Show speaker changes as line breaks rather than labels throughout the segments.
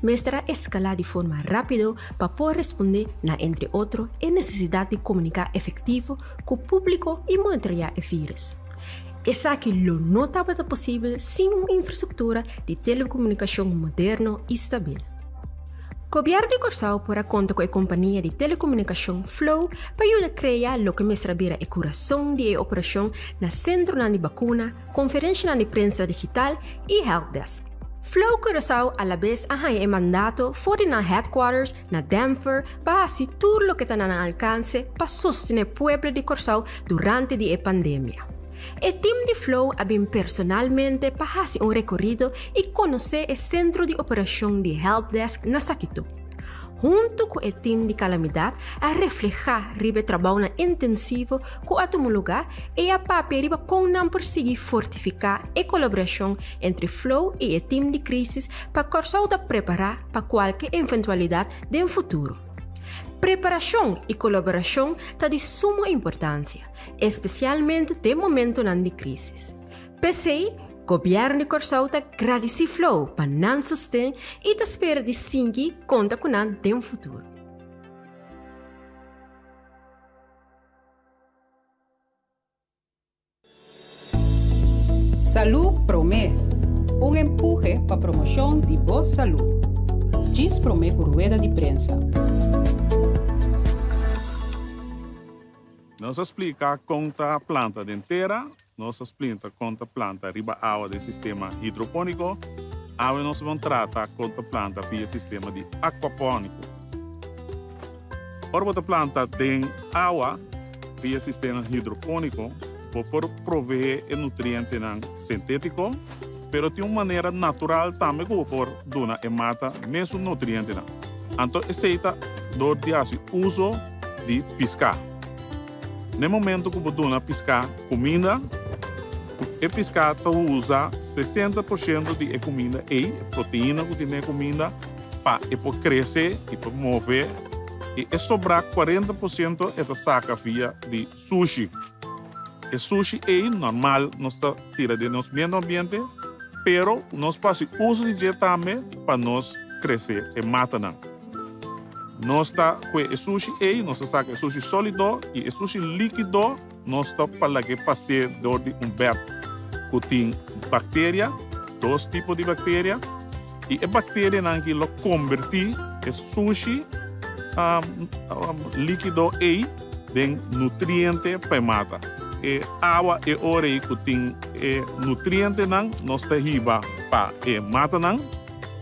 mester a eskalá di forma rápido pa por respondé na entre otro e nesesidat di komuniká efektivo ku públiko i monitoreá e vírùs. Esaki lo no tabata posibel sin un infrastruktura di telekomunikashon moderno i stabil. Gobièrnu di Kòrsou por a konta ku e kompania di telekomunikashon Flow pa yuda krea loke mester a bira e kurason di e operashon na sentronan di bakuna, konferenshanan di prensa digital i helpdesk. Flow Curaçao alabes a haña e mandato for di nan headquarters na Denver pa hasi tur loke ta na nan alkanse pa sostené pueblo di Kòrsou durante di e pandemia. E tim di Flow a bin personalmente pa hasi un rekorido i konosé e sentro di operashon di helpdesk na Sakito. Huntu ku e tim di kalamidat a reflehá riba e trabounan intensivo ku a tuma lugá i a papia riba kon nan por sigui fortifiká e kolaborashon entre Flow i e tim di krísis pa Kòrsou ta prepará pa kualke eventualidat den futuro. Preparashon i kolaborashon ta di sumo importansia, espesialmente den momentonan di krísis. P'esei, Gobièrnu di Kòrsou ta gradisí Flow pa nan sosten i ta spera di sigui konta ku nan den futuro.
Salú Promé, un empuhe pa promoshon di bo salú. Djis promé ku rueda di prensa.
Nos a splika kon ta planta den tera, nos a splinta kon ta planta riba awa den sistema hidropóniko, awe nos a bon trata kon ta planta via sistema di akuapóniko. Ora bo ta planta den awa via sistema hidropóniko, bo por proveé e nutrientenan sintétiko, pero tin un manera natural tambe ku bo por duna e mata mesun nutrientenan. Anto esei ta dor di hasi uso di piská. Na e momento ku bo duna piská kuminda, e piská ta usa 60 por shento di e kuminda ei, e proteina ku tin den e kuminda, pa e por krese i por move i e sobrá 40% e ta saka via di sushi. E sushi ei normal nos ta tira den nos medio ambiente, pero nos por hasi uso di dje tambe pa nos krese e matanan. Nos ta kue e sushi ei, nos ta saka e sushi sólido i e sushi líkido nos ta pa lag'é pas'é dor di un bèt ku tin bakteria, dos tipo di bakteria, i e bakterianan aki lo kombertí e sushi líkido ei den nutriente pa e mata. E awa e ora ei ku tin e nutrientenan nos ta hiba pa e matanan.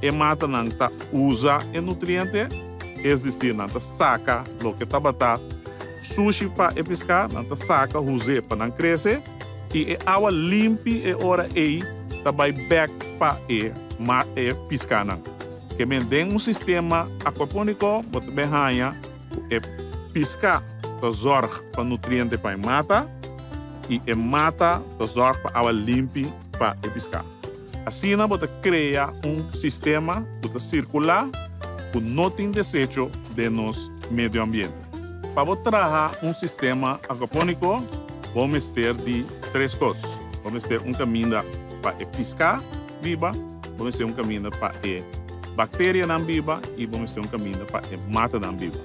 E matanan ta usa e nutriente, es desir nan ta saka loke tabata sushi pa e piská, nan ta saka huz'é pa nan krese i e awa limpi e ora ei ta bai bèk pa e e piskánan. Ke men den un sistema akuapóniko bo ta bin haña ku e piská ta zòrg pa nutriente pa e mata i e mata ta zòrg pa awa limpi pa e piská. Asina bo ta krea un sistema ku ta sirkulá ku no tin desecho den nos medio ambiente. Pa bo traha un sistema akuapóniko bo mester di tres kos. Bo mester un kaminda pa e piská biba, bo mester un kaminda pa e bakterianan biba i bo mester un kaminda pa e matanan biba.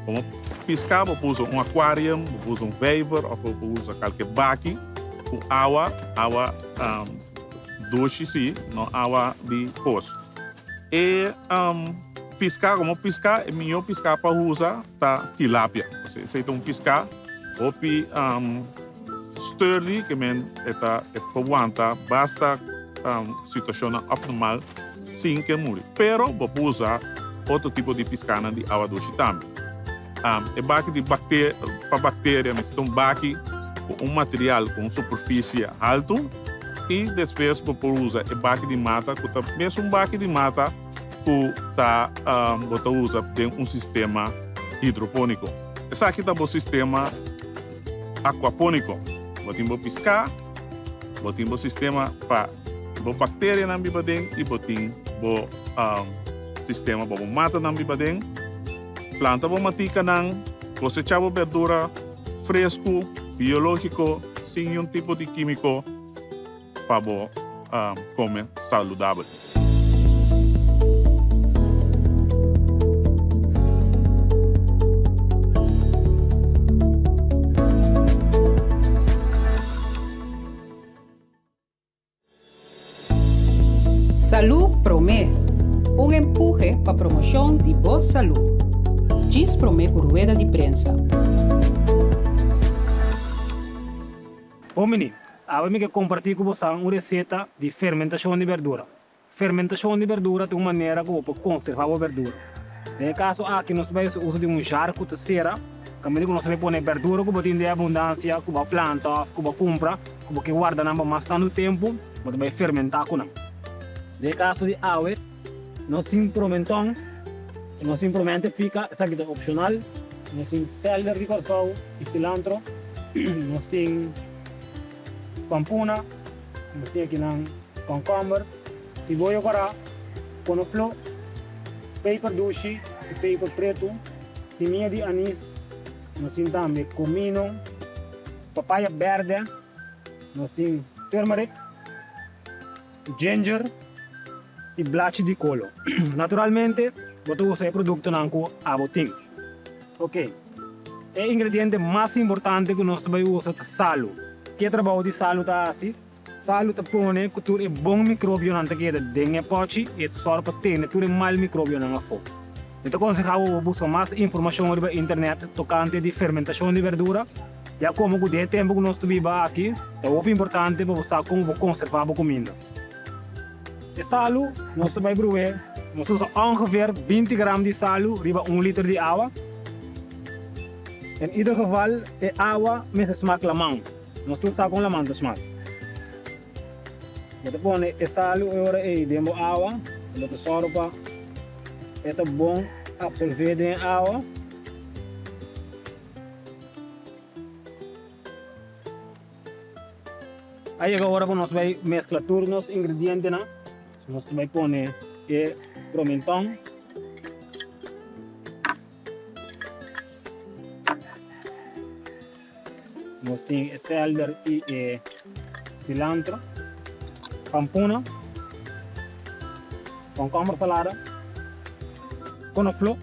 Komo piská bo por usa un akuarium, bo por usa un vijver òf bo por usa kalke baki ku awa, awa Dushi si, no awa di pos. E piská, komo piská, e mihó piská pa usa ta tilapia. Esei ta un piská hopi sturdy, ke men e ta e por wanta basta situashonnan apnormal sin ke muri. Pero bo por usa otro tipo di piskánan di awa dushi tambe. E baki di pa bakteria mester ta un baki ku un material ku un superfisie haltu i despues bo por usa e baki di mata ku ta mesun baki di mata ku ta bo ta usa den un sistema hidroponiko. Esaki ta bo sistema akuaponiko. Bo tin bo piská, bo tin bo sistema pa bo bakterianan biba den i bo tin bo sistema pa bo matanan biba den. Planta bo matikanan, kosechá bo berdura fresku, biológiko, sin niun tipo di kímiko pa bo kome saludabel.
Un empuhe pa promoshon di bo salú. Djis promé ku rueda di prensa.
Homini, awe mi ke kompartí ku bosan un reseta di fermentashon di berdura. Fermentashon di berdura ta un manera ku bo por konservá bo berdura. Den e kaso aki nos ta bai hasi uso di un jar ku ta sera, kaminda ku nos ta bai pone berdura ku bo tin den abundansia, ku bo a planta òf ku bo a kumpra, ku bo ke warda nan pa mas tantu tempu, bo ta bai fermentá ku nan. Den e kaso di awe, nos tin promenton, nos tin promente pika, esaki ta opshonal, nos tin sèlder di Kòrsou i silantro, nos tin pampuna. Nos tin akinan kònkòmber, siboyo kòrá, konofló, peper dushi i peper pretu, simia di anis, nos tin tambe komino, papaya bèrdè, nos tin turmeric, ginger i blachi di kolo. Naturalmente bo ta usa e produktonan ku abo tin. Oke, e ingrediente mas importante ku nos ta bai usa ta salu. Ke trabou di salu ta hasi? Salu ta pone ku tur e bon mikrobionan ta keda den e pòchi i e ta sòru pa tene tur e mal mikrobionan afó. Mi ta konsehá bo pa buska mas informashon riba internet tokante di fermentashon di berdura, ya komo ku den e tempu ku nos ta biba aki ta hopi importante pa bo sa kon bo konservá bo kuminda. E salu nos ta bai bru'é, nos ta usa ongeveer 20 gram di salu riba un liter di awa. En ieder geval e awa mester smak laman, nos tur sa kon laman ta smak. Bo ta pone e salu e ora ei den bo awa, bo ta sòru pa e ta bon absorvé den e awa. A yega ora ku nos bai meskla tur nos ingredientenan. Nos ta bai pone e promenton. Nos tin e selder i e cilantro, pampuna, komkomber salada, konofló.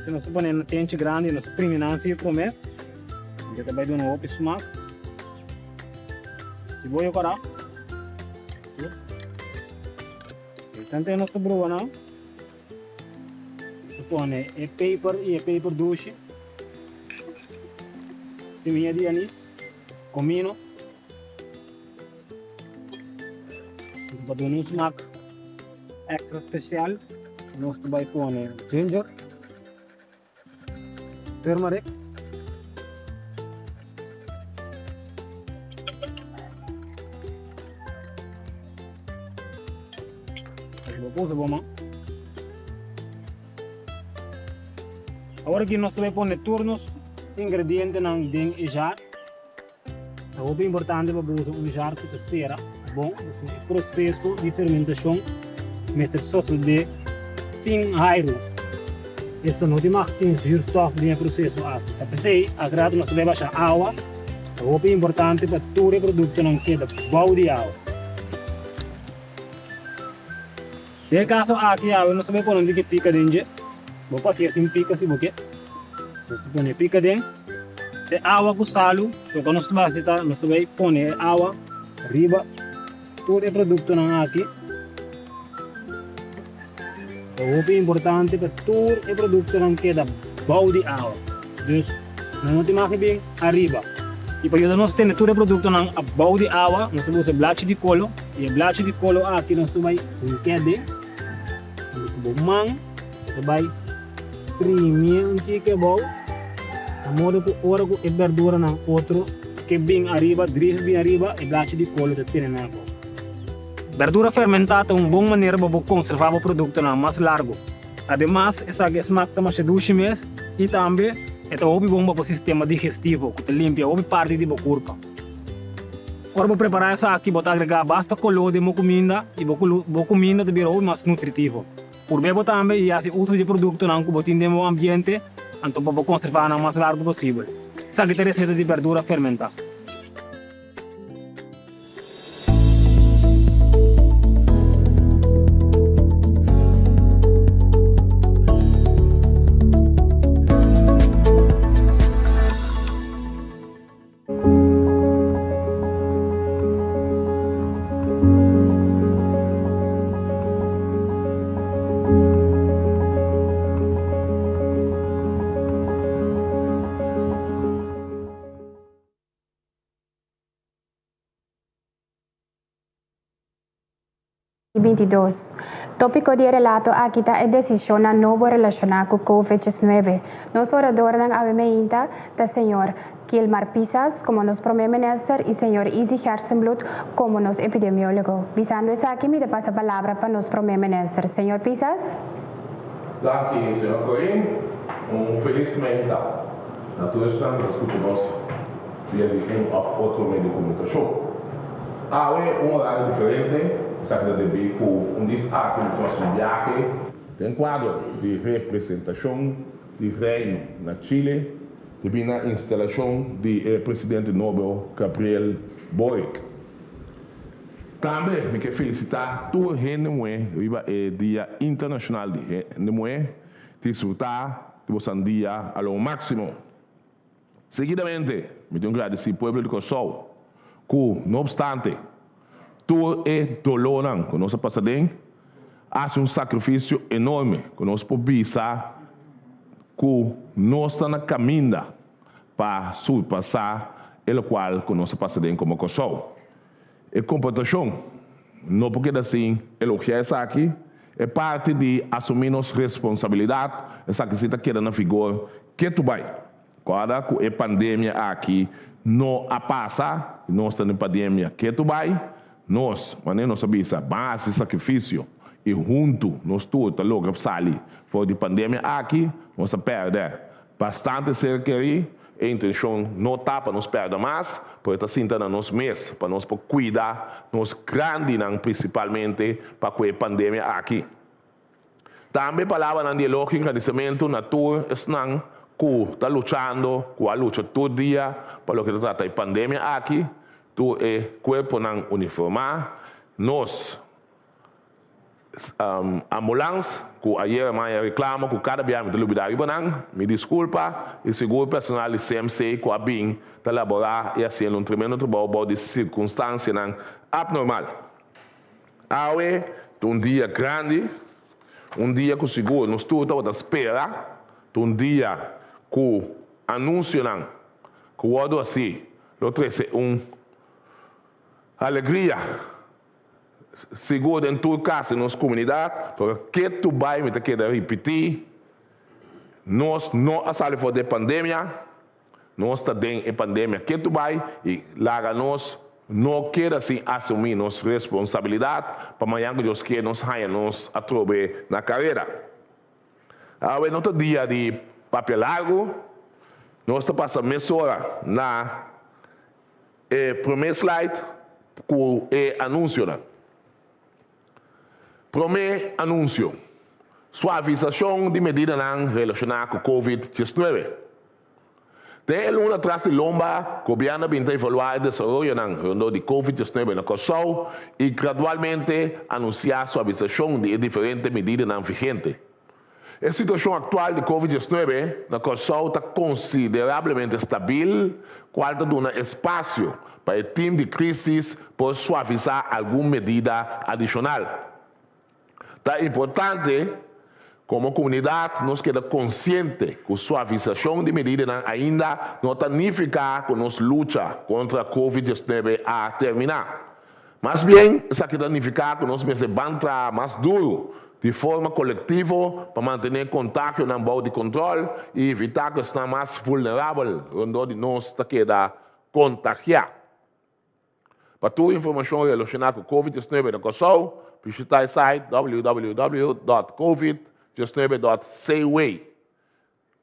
Si nos ta pone na tenchi grandi nos ta primi nan si prome. Porque ta bai duna hopi smak. Siboyo kòrá. Tante nos ta bruha nan. Nos ta pone e peper i e peper dushi. Simia di anis, komino. Pa duna un smak extra spesial nos ta bai pone ginger. Turmeric. Bo puso bo man. Awor aki nos ta bai pone tur nos ingredientenan den e jar. Ta hopi importante pa bo usa un jar ku ta sera bon, pasobra e proseso di fermentashon mester sosodé sin airu. Esta no tin mag tin zuurstof den e proseso aki. Ta p'esei ak rato nos ta bai basha awa. Ta hopi importante pa tur e produktonan keda bou di awa. Den e kaso aki awe nos ta bai pone un tiki pika den dje. Bo por hasié sin pika si bo ke. Nos ta pone e pika den e awa ku salu. Loke nos ta hasi ta nos ta bai pone e awa riba tur e produktonan aki. Ta hopi importante pa tur e produktonan keda bou di awa. Dus nan no tin mag di bin ariba. I pa yuda nos tene tur e produktonan abou di awa, nos ta usa e blachi di kolo. I e blachi di kolo aki nos ta bai hunk'é den. Anto ku bo man bo ta bai primié un tiki abou, na modo ku ora ku e berduranan otro ke bin ariba, dris bin ariba, e blachi di kolo ta tene nan abou. Berdura fermentá ta un bon manera pa bo konservá bo produktonan mas largu. Ademas, esaki e smak ta masha dushi mes i tambe e ta hopi bon pa bo sistema digestivo ku ta limpia hopi parti di bo kurpa. Ora bo prepará esaki, bo ta agregá basta koló den bo kuminda i bo bo kuminda ta bira hopi mas nutritivo. Purb'é bo tambe i hasi uso di e produktonan ku bo tin den bo ambiente anto pa bo konservá nan mas largu posibel. Esaki ta e reseta di berdura fermentá.
2022. Tópiko di e relato aki ta e desishonnan nobo relashoná ku Covid 19. Nos oradornan awe meinta ta señor Gilmar Pisas komo nos promé minister i señor Izzy Gerstenbluth komo nos epidemiólogo. Bisando esaki mi ta pasa palabra pa nos promé minister. Señor Pisas.
Danki señor Corin. Un felis meinta na tur esnan ku ta skucha nos via di un òf otro medio di komunikashon. Awe un orario diferente, esaki ta debí ku un dis aki mi tuma su biahe. Den kuadro di representashon di Reino na Chile, debí na instalashon di e presidente nobo Gabriel Boric. Tambe mi ke felisitá tur hende muhé riba e Dia Internashonal di Hende Muhé. Disfrutá di bosan dia a lo máksimo. Seguidamente mi tin gradisí pueblo di Kòrsou ku no opstante tur e dolónan ku nos a pasa den, a hasi un sakrifisio enorme ku nos por bisa ku nos ta na kaminda pa surpasá e lokual ku nos a pasa den komo Kòrsou. E komportashon no por keda sin elogiá esaki, e parti di asumí nos responsabilidat, esaki si ta keda na vigor ketu bai. Kòrda ku e pandemia aki no a pasa, nos ta den pandemia ketu bai, nos, manera nos a bisa, ban hasi sakrifisio i huntu nos tur ta logra sali for di pandemia aki, nos a pèrdè Bastante ser kerí, e intenshon no ta pa nos pèrdè mas, pero e ta sinta na nos mes pa nos por kuida nos grandinan prinsipalmente pa ku e pandemia aki. Tambe palabranan di elogio i gradisimentu na tur esnan ku ta luchando, ku a lucha tur dia pa loke ta trata e pandemia aki, tur e kuerponan uniformá, nos. Ambulans ku ayera maya reklamo ku kada bia mi ta lubida riba nan, mi diskulpa i sigur personal di CMC ku a bin ta laborá i hasiendo un tremendo trabou bou di sirkunstansianan apnormal. Awe ta un dia grandi, un dia ku sigur nos tur tabata spera, ta un dia ku anunsionan ku wòrdu hasi lo trese un alegria. Sigur den tur kas den nos komunidat, pero ketu bai mi ta keda ripití, nos no a sali for di e pandemia, nos ta den e pandemia ketu bai i laga nos no keda sin asumí nos responsabilidat pa mañan ku Dios kier nos haña nos atrobe na karera. Awe no ta dia di papia largu, nos ta pasa mesora na. E promé slide ku e anunsionan. Promé anunsio, Suavisashon di medidanan relashoná ku Covid 19. Den e luna tras di lomba, gobièrnu a bin ta evaluá e desaroyonan rondó di Covid 19 na Kòrsou i gradualmente anunsiá suavisashon di e diferente medidanan vigente. E situashon aktual di Covid 19 na Kòrsou ta konsiderablemente stabil, kual ta duna espasio pa e tim di krísis por suavisá algun medida adishonal. Ta importante komo komunidat nos keda konsiente ku suavisashon di medidanan ainda no ta nifiká ku nos lucha kontra Covid 19 a terminá. Mas bien, esaki ta nifiká ku nos mester ban traha mas duru di forma kolektivo pa mantené kontagionan bou di kontròl i evitá ku esnan mas vulnerabel rondó di nos ta keda kontagiá. Pa tur informashon relashoná ku Covid 19 na Kòrsou, bishitá e site www dòt covid 19 dòt cw.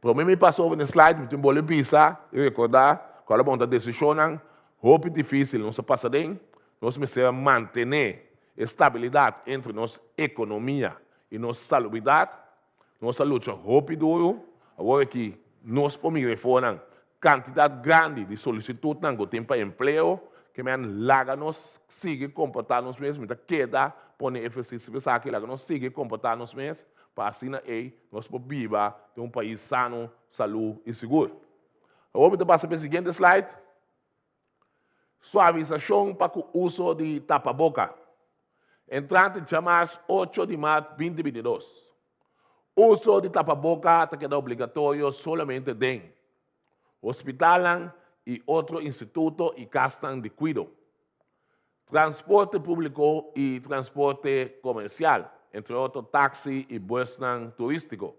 Prome mi pasa over den slide mi tin bole bisa i recorda cual a bon ta decisionnan hopi dificil nos a pasa den, nos mester a mantene e stabilidad entre nos economia i nos salubridad, nos a lucha hopi duro, awor aki nos por mira e fonan cantidad grandi di solicitudnan cu tin pa empleo, ke men laga nos sigui comporta nos mes, mi ta keda pone efercicio pa esaki, laga nos sigui comporta nos mes pa asina ei nos por biba den un pais sano, salú i sigur. Awor mi ta pasa pa e siguiente slide. Suavisashon pa ku uso di tapaboka. Entrante djamars ocho di mart binti 22. Uso di tapaboka ta keda obligatorio solamente den hospitalnan i otro instituto i kasnan di kuido. Transporte públiko i transporte komersial, entre otro taksi i bùsnan turístiko.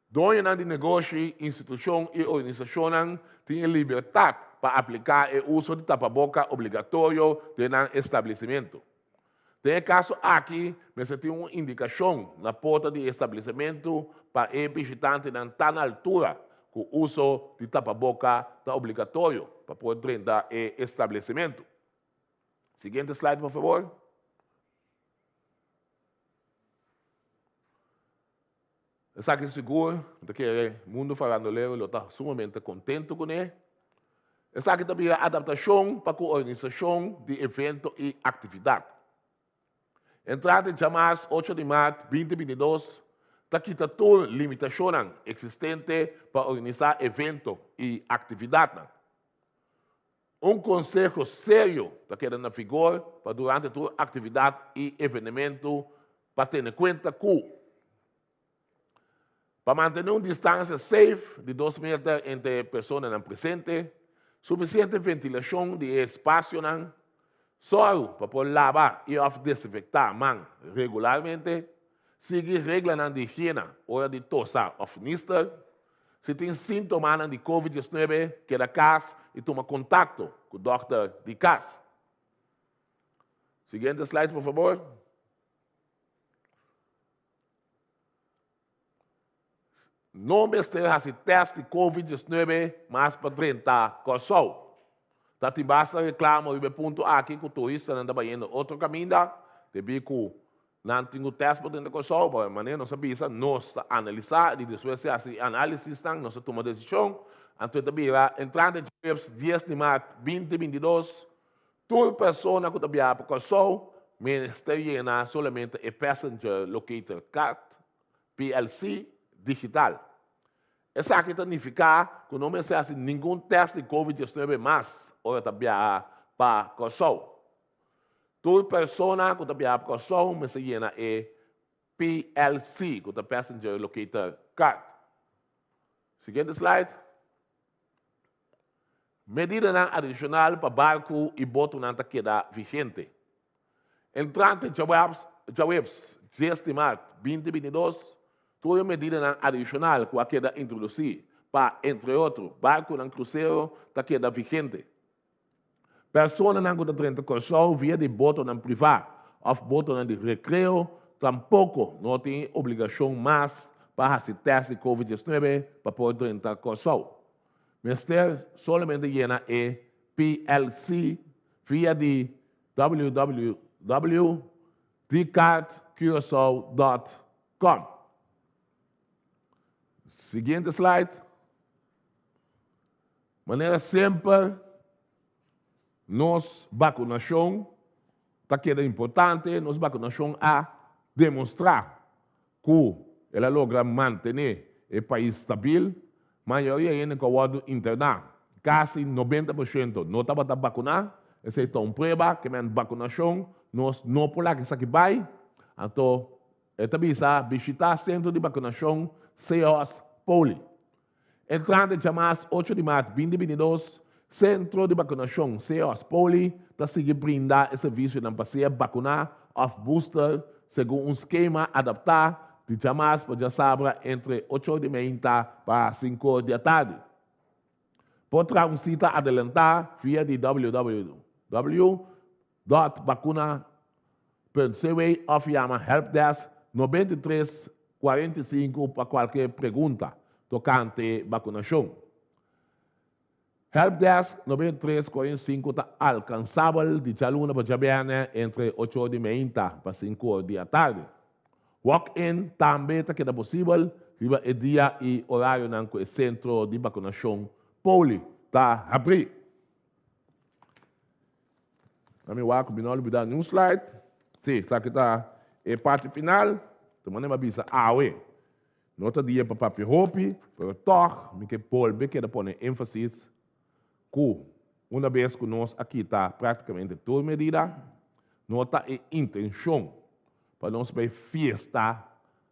Doñonan di negoshi, institushon i organisashonnan tin e libertat pa apliká e uso di tapaboka obligatorio den nan establesimentu. Den e kaso aki mester tin un indikashon na porta di e establesimentu pa e bishitantenan ta na altura ku uso di tapaboka ta obligatorio pa por drenta e establesimentu. Siguiente slide por fabor. Esaki sigur, mi ta kere mundu farandolero lo ta sumamente kontentu kuné. Esaki ta bira adaptashon pa ku organisashon di evento i aktividat. Entrante djamars ocho di mart binti 22 ta kita tur limitashonnan eksistente pa organisá evento i aktividatnan. Un konseho serio ta keda na vigor pa durante tur aktividat i evenementu pa tene kuenta ku, Pa mantené un distansia safe di dos meter entre e personanan presente, sufisiente ventilashon di e espasionan, sòru pa por laba i òf desinfektá man regularmente, sigui reglanan di higiena ora di tosa òf nister, Si tin síntomanan di Covid 19, keda kas i tuma kontakto ku dòkter di kas. Siguiente slide, por fabor. No mester hasi tèst di Covid 19 mas pa drenta Kòrsou. Ta tin basta reklamo riba e punto aki ku turistanan ta bayendo otro kaminda debí ku Nan tin ku tèst pa drenta Kòrsou, pa manera nos a bisa, nos ta analisá i despues di hasi e análisisnan nos ta tuma desishon. Anto e ta bira entrante djuebs dies di mart binti 22, tur persona ku ta biaha pa Kòrsou mester yena solamente e Passenger Locator Card, PLC, digital. Esaki ta nifiká ku no mester hasi ningun tèst di covid 19 mas ora ta biaha pa Kòrsou. Tur persona ku ta biaha pa Kòrsou mester yena e PLC, ku ta Passenger Locator Card. Siguiente slide. Medidanan adishonal pa barku i botonan ta keda vigente. Entrante djaweps, djaweps 10 di mart 2022, tur e medidanan adishonal ku a keda introdusí pa, entre otro, barkunan krusero ta keda vigente. Personanan ku ta drenta Kòrsou via di botonan privá òf botonan di rekreo tampoko no tin e obligashon mas pa hasi tèst di covid 19 pa por drenta Kòrsou. Mester solamente yena e PLC via di www.dcardcuracao.com. Siguiente slide. Manera semper, nos bakunashon ta keda importante, nos bakunashon a demostrá ku el a logra mantené e pais stabil. Mayoria hende ku a wòrdu interná, kasi 90%, no tabata bakuná. Esei ta un prueba ke men bakunashon nos no por laga esaki bai. Anto e ta bisa bishitá sentro di bakunashon CEOS Poli. Entrante djamas 8 di mart 2022, Sentro di Bakunashon CEOS Poli ta sigui brinda e servisionan pa sea bakuná òf booster segun un skema adaptá di djamas pa djasabra entre ocho di meinta pa sinku di atardi. Por traha un sita adelantá via di www.bakuna.cw òf yama Helpdesk 93 45 pa kualke pregunta tokante bakunashon. Helpdesk 93 45 ta alkansabel di djaluna pa djabièrnè entre ocho or di meinta pa sinku or di atardi. Walk-in tambe ta keda posibel riba e dia i orarionan ku e sentro di bakunashon Poli ta habrí. Ami wak ku mi no a lubidá niun slide. Sí, esaki ta e parti final. Ta manera mi a bisa awe. No ta dia pa papia hopi, pero tòg mi ke bolbe keda pone énfasis ku una bes ku nos a kita práktikamente tur medida, no ta e intenshon pa nos bai fiesta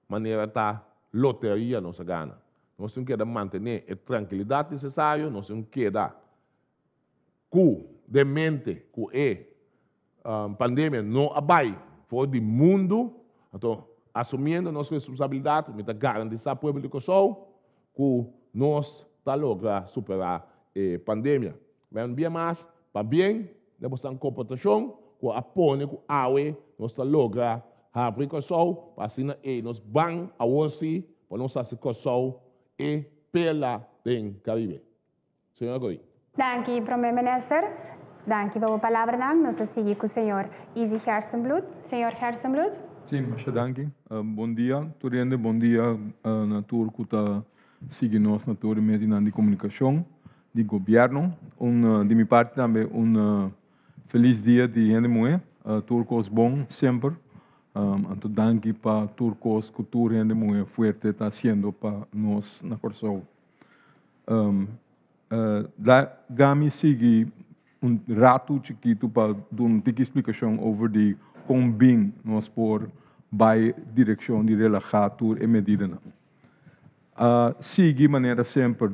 manera ta loteria nos a gana. Nos tin keda mantené e trankilidat nesesario, nos tin keda ku den mente ku e. Pandemia no a bai for di mundu, anto asumiendo nos responsabilidat mi ta garantisa pueblo di Kòrsou ku nos ta logra superá e pandemia. Men bia mas pabien den bosan komportashon ku a pone ku awe nos ta logra habri Kòrsou pa asina ei nos ban awor si pa nos hasi Kòrsou e perla den Karibe. Señora Goy.
Danki, Prome Minister. Danki pa bo palabranan. Nos ta sigui ku señor Izzy Gerstenbluth. Señor Gerstenbluth.
Sí, masha danki. Bon dia tur hende, bon dia na tur ku ta sigui nos na tur e medionan di komunikashon di gobièrnu. Un di mi parti tambe un felis dia di hende muhé. Tur kos bon semper. Anto danki pa tur kos ku tur hende muhé fuerte ta hasiendo pa nos na Kòrsou. Laga mi sigui un ratu chikitu pa duna un tiki splikashon over di kon bin nos por bai direkshon di relahá tur e medidanan. A sigui manera semper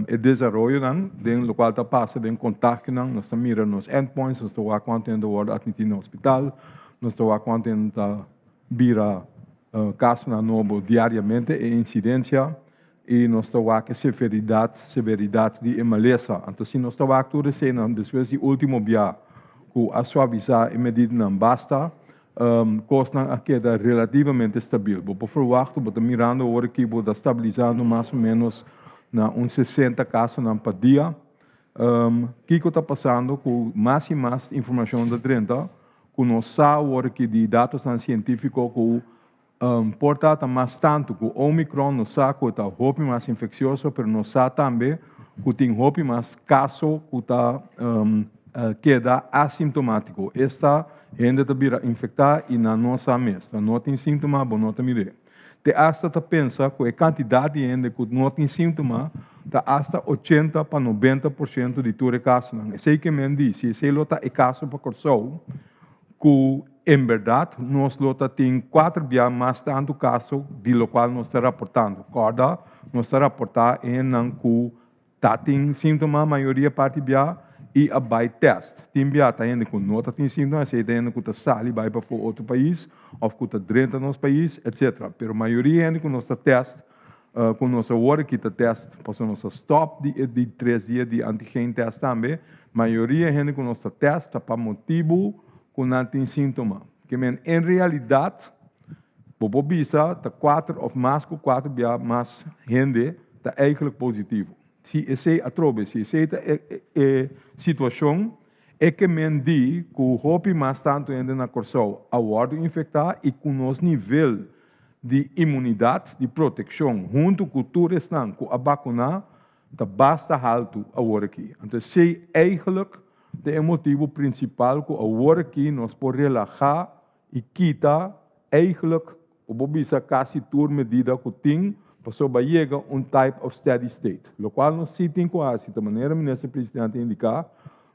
e desaroyonan den lokual ta pasa den kontagionan. Nos ta mira nos endpoints, nos ta wak kuantu hende ta wòrdu atmití na hospital, nos ta wak kuantu hende ta bira kasonan nobo diariamente, e insidensia. I nos ta wak e severidat, severidat di e malesa. Anto si nos ta wak tur eseinan despues di ultimo bia ku a suavisá e medidanan basta, kosnan a keda relativamente stabil. Bo por ferwagt, bo ta mirando awor aki bo ta stabilisando mas o menos na un 60 kasonan pa dia. Kiko ta pasando ku mas i mas informashon ta drenta ku nos sa awor aki di datosnan sientífiko ku Por ta ta mas tantu ku Omicron, nos sa ku e ta hopi mas infeksioso, pero nos sa tambe ku tin hopi mas kaso ku ta keda asimptomátiko. Esta, hende ta bira infektá i nan no sa mes. Nan no tin síntoma, bo no ta mir'é. Te asta ta pensa ku e kantidat di hende ku no tin síntoma ta asta 80 pa 90% di tur e kasonan. Esei ke men di, si esei lo ta e kaso pa Kòrsou, ku En berdad, nos lo ta tin cuater bia mas tantu caso di locual nos ta raportando. Corda, nos ta raporta e hendenan cu ta tin sintoma mayoria parti bia y a bay test. Tin bia ta hende cu no ta tin sintoma, esey ta hende cu ta sali bay pafo otro pais of cu ta drenta nos pais, etc. Pero mayoria hende cu nos ta test, cu nos awor aki ta test, pasobra nos a stop di e di tres dia di antigen test tambe, mayoria hende cu nos ta test ta pa motibu cu nan tin sintoma. Ke men en realidad bo por bisa ta cuater of mas cu cuater bia mas hende ta eigenlijk positivo. Si esey atrobe, si esey ta e e situacion, e ke men di cu hopi mas tanto hende na Corsou a wordo infecta y cu nos nivel di inmunidad, di proteccion, hunto cu tur esnan cu a bacuna, ta basta haltu awor aki. Anto esei eigenlijk ta e motibu prinsipal ku awor aki nos por relahá i kita eigenlijk, ku bo bisa kasi tur medida ku tin, pasobra a yega un type of steady state. Lokual nos si tin ku hasi ta manera Minister Presidente a indiká,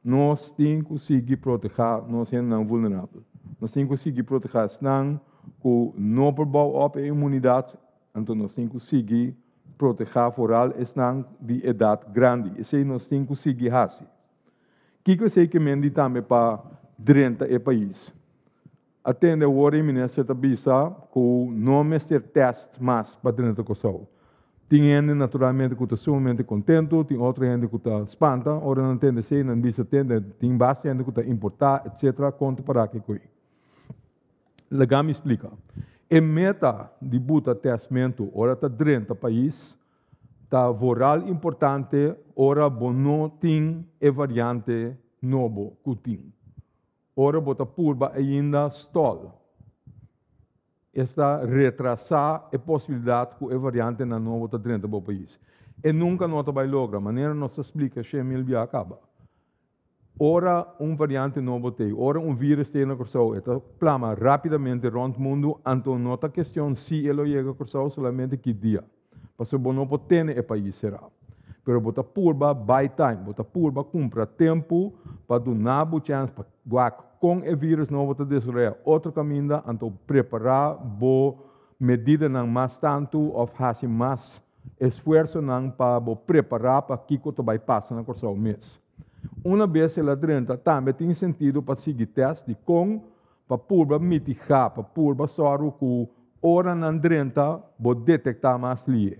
nos tin ku sigui protehá nos hendenan vulnerabel. Nos tin ku sigui protehá esnan ku no por bou op e inmunidat, anto nos tin ku sigui protehá foral esnan di edat grandi. Esei nos tin ku sigui hasi. Kiko esei ke men di tambe pa drenta e pais? A tende awor e minister ta bisa ku no mester tèst mas pa drenta Kòrsou. Tin hende naturalmente ku ta sumamente kontentu, tin otro hende ku ta spanta ora nan tende esei, nan bisa tende tin basta hende ku ta importá etcetera konta para ke koe. Laga mi splika. E meta di buta tèstmentu ora ta drenta pais ta vooral importante ora bo no tin e variante nobo ku tin. Ora bo ta purba ainda stòl. Esta retrasá e posibilidat ku e variantenan nobo ta drenta bo pais. E nunka no ta bai logra, manera nos ta splika 100.000 bia kaba. Ora un variante nobo t'ei, ora un virus t'ei na Kòrsou, e ta plama rápidamente rònt mundu, anto no ta kestion si e lo yega Kòrsou, solamente ki dia. Pasobra bo no por tene e pais será. Pero bo ta purba buy time, bo ta purba kumpra tempu pa duna bo chèns pa wak kon e virus nobo ta desaroyá otro kaminda, anto prepará bo medidanan mas tantu òf hasi mas esfuersonan pa bo prepará pa kiko ta bai pasa na Kòrsou mes. Una bes el a drenta, tambe tin sentido pa sigui tèst dikon pa purba mitigá, pa purba sòru ku ora nan drenta bo detektá mas lihe.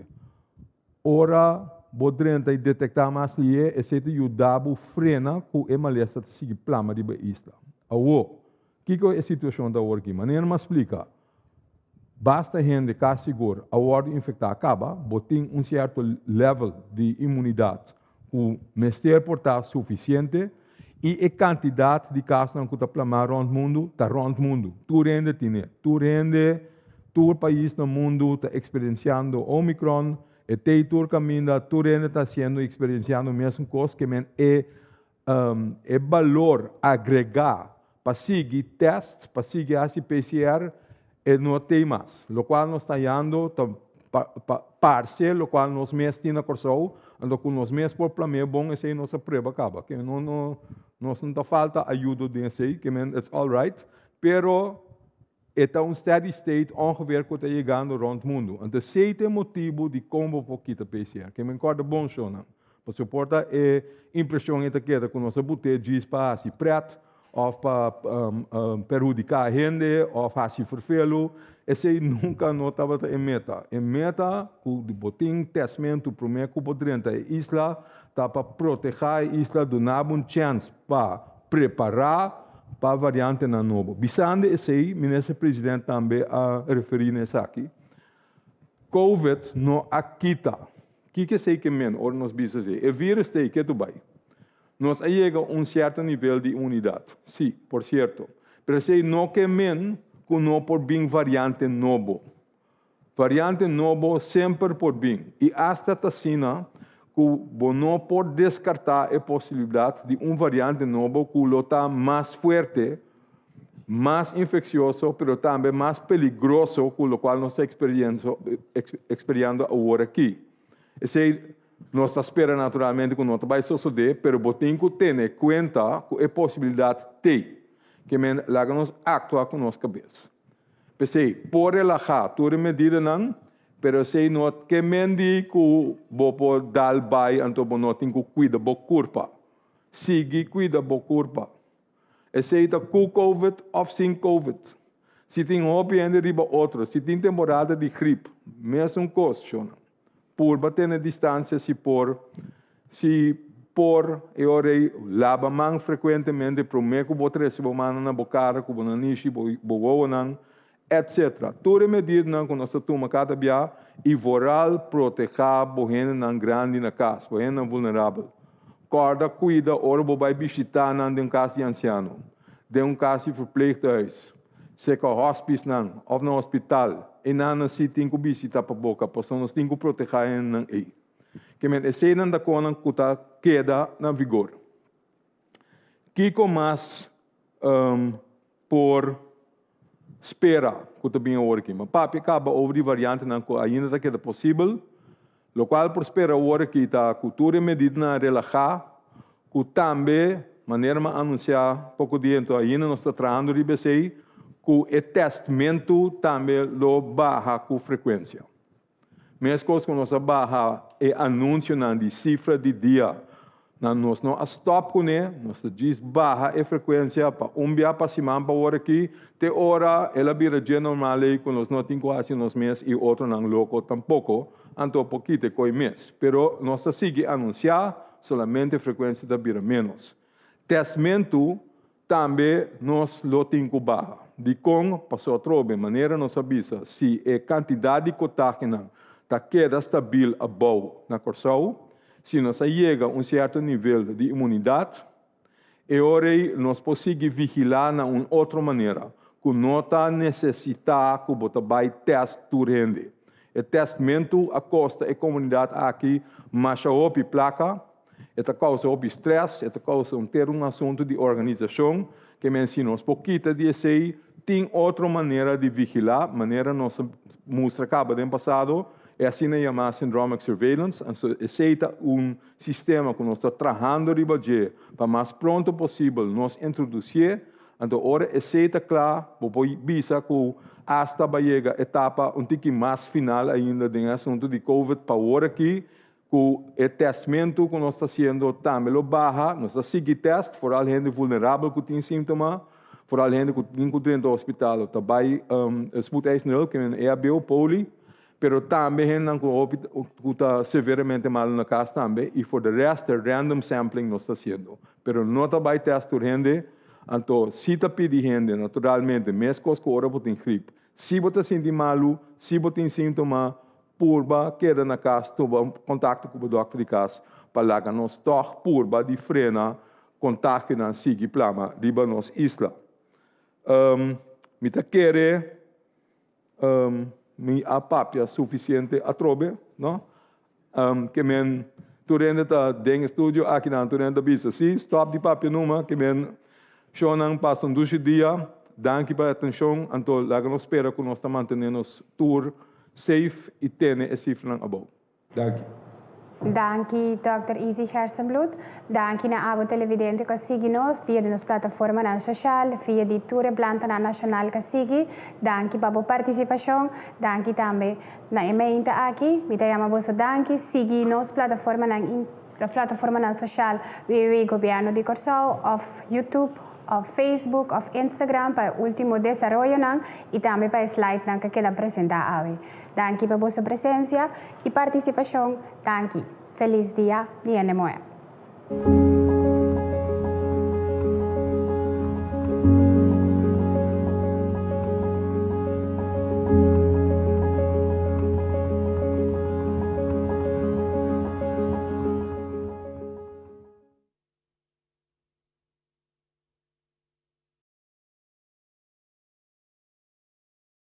Ora bo drenta i detektá mas lihe, esei ta yuda bo frena ku e malesa ta sigui plama riba e isla. Awor, kiko e situashon ta awor aki? Manera mi a splika, basta hende kasi sigur a wòrdu infektá kaba, bo tin un sierto level di imunidat ku mester por ta sufisiente i e kantidat di kasnan ku ta plamá rònt mundu ta rònt mundu. Tur hende tine. Tur hende, tur pais na mundu ta eksperensiando Omicron, e tei tur kaminda, tur hende ta hasiendo i eksperensiando mesun kos, ke men e e balor agregá pa sigui tèst, pa sigui hasi PCR, e no tei mas. Lokual nos ta hallando ta parse lokual nos mes tin na Kòrsou, anto ku nos mes por plam'é bon esei nos a prueba kaba. Ke no no nos no ta falta ayudo den esei, ke men it's all right, pero e ta un steady state ongeveer ku ta yegando rònt mundu. Anto esei ta e motibu dikon bo por kita PCR. Ke men kòrda bon shownan. Pasobra por ta e impreshon ei ta keda ku nos a but'é djis pa hasi prèt òf pa perhudiká hende òf hasi ferfelu, esei nunka no tabata e meta. E meta ku bo tin tèstmentu promé ku bo drenta e isla ta pa protehá e isla, duna bo un chèns pa prepará pa variantenan nobo. Bisando esei, Minister President tambe a referí na esaki. Covid no a kita. Kiko esei ke men ora nos bisa esei? E vírus ta ei ketu bai. Nos a yega un sierto nivel di imunidat, sí, por sierto, pero esei no ke men ku no por bin variante nobo. Variante nobo semper por bin, i asta ta asina ku bo no por deskartá e posibilidat di un variante nobo ku lo ta mas fuerte, mas infeksioso, pero tambe mas peligroso ku lokual nos ta eksperiando awor aki. Esei Nos ta spera naturalmente ku no ta bai sosodé, pero bo tin ku tene kuenta ku e posibilidat t'ei. Ke men laga nos aktua ku nos kabes. P'esei, por relahá tur e medidanan, pero esei no ke men di ku bo por dal bai anto bo no tin ku kuida bo kurpa. Sigui kuida bo kurpa. Esei ta ku covid òf sin covid. Si tin hopi hende riba otro, si tin temporada di grip, mesun kos, shownan. Purba tene distancia si por. Si por, e ora ei laba man frekuentemente promé ku bo trese bo mannan na bo kara, ku bo nanishi, bo wowonan, etc. Tur e medidanan ku nos ta tuma kada bia i vooral protehá bo hendenan grandi na kas, bo hendenan vulnerabel. Kòrda kuida ora bo bai bishitá nan den un kas di ansiano, den un kas di verpleeghuis. Seka hòspisnan òf na hospital, einan nan si tin ku bisita pa boka, pasobra nos tin ku protehá hendenan ei. Ke men eseinan ta konan ku ta keda na vigor. Kiko mas por spera ku ta bin awor aki? Mi a papia kaba over di variantenan ku ainda ta keda posibel. Lokual por spera awor aki ta ku tur e medidanan relahá, ku tambe, manera mi a anunsiá poko dia anto ainda nos ta trahando riba esei, ku e tèstmentu tambe lo baha ku frekuensia. Meskos ku nos a baha e anunsionan di sifra di dia Na nos no a stop kuné, nos ta djis baha e frekuensia pa un bia pa siman pa ora aki, te ora el a bira dje normal ei ku nos no tin ku hasi nos mes i otronan loko tampoko, anto por kita e koi mes. Pero nos ta sigui anunsiá, solamente frekuensia ta bira ménos. Tèstmentu tambe nos lo tin ku baha. Dikon? Pasobra atrobe, manera nos a bisa, si e kantidat di kotaginan ta keda stabil abou na Kòrsou, si nos a yega un sierto nivel di imunidat, e ora ei nos por sigui vigilá na un otro manera, ku no ta nesesitá ku bo ta bai tèst tur hende. E tèstmentu a kosta e komunidat aki masha hopi plaka, E ta kousa hopi strès, e ta kousa un ter un asuntu di organisashon, ke men si nos por kita di esei, tin otro manera di vigilá, manera nos a mustra kaba den pasado, e asina yamá syndromic surveillance, anto esei ta un sistema ku nos ta trahando riba dje pa mas pronto posibel nos introdusié, anto ora esei ta kla bo por bisa ku asta bai yega etapa un tiki mas final ainda den e asuntu di covid pa awor aki. Ku e tèstmentu ku nos ta hasiendo tambe lo baha. Nos ta sigui tèst, foral hende vulnerabel ku tin síntoma, foral hende ku tin ku drenta hospital o ta bai spoedeisende hulp, ke men EHBO, poli, pero tambe hendenan ku hopi ku ta severamente malu na kas tambe i for de rest e random sampling nos ta hasiendo. Pero no ta bai tèst tur hende, anto si ta pidi hende naturalmente meskos ku ora bo tin grip, si bo ta sinti malu, si bo tin síntoma, Purba keda na kas tuma kontakto ku bo dòkter di kas pa laga nos tòg purba di frena kontagionan sigui plama riba nos isla. Mi ta kere mi a papia sufisiente atrobe, no? Ke men tur hende ta den e studio akinan tur hende ta bisa si, stòp di papia numa, ke men shownan pasa un dushi dia, danki pa e atenshon, anto laga nos spera ku nos ta mantene nos tur safe y tene e cifranan abou. Danki.
Danki Dòkter Izzy Gerstenbluth. Danki na abo televidente ku a sigui nos via di nos plataformanan soshal, via di tur e plantanan nashonal ku a sigui. Danki pa bo partisipashon. Danki tambe na e meinta aki. Mi ta yama boso danki. Sigui nos plataformanan plataformanan soshal www.gobièrnu di Kòrsou òf YouTube òf Facebook òf Instagram pa e último desaroyonan i tambe pa e slidenan ku a keda presentá awe. Danki pa boso presensia i partisipashon. Danki. Felis dia di hende muhé.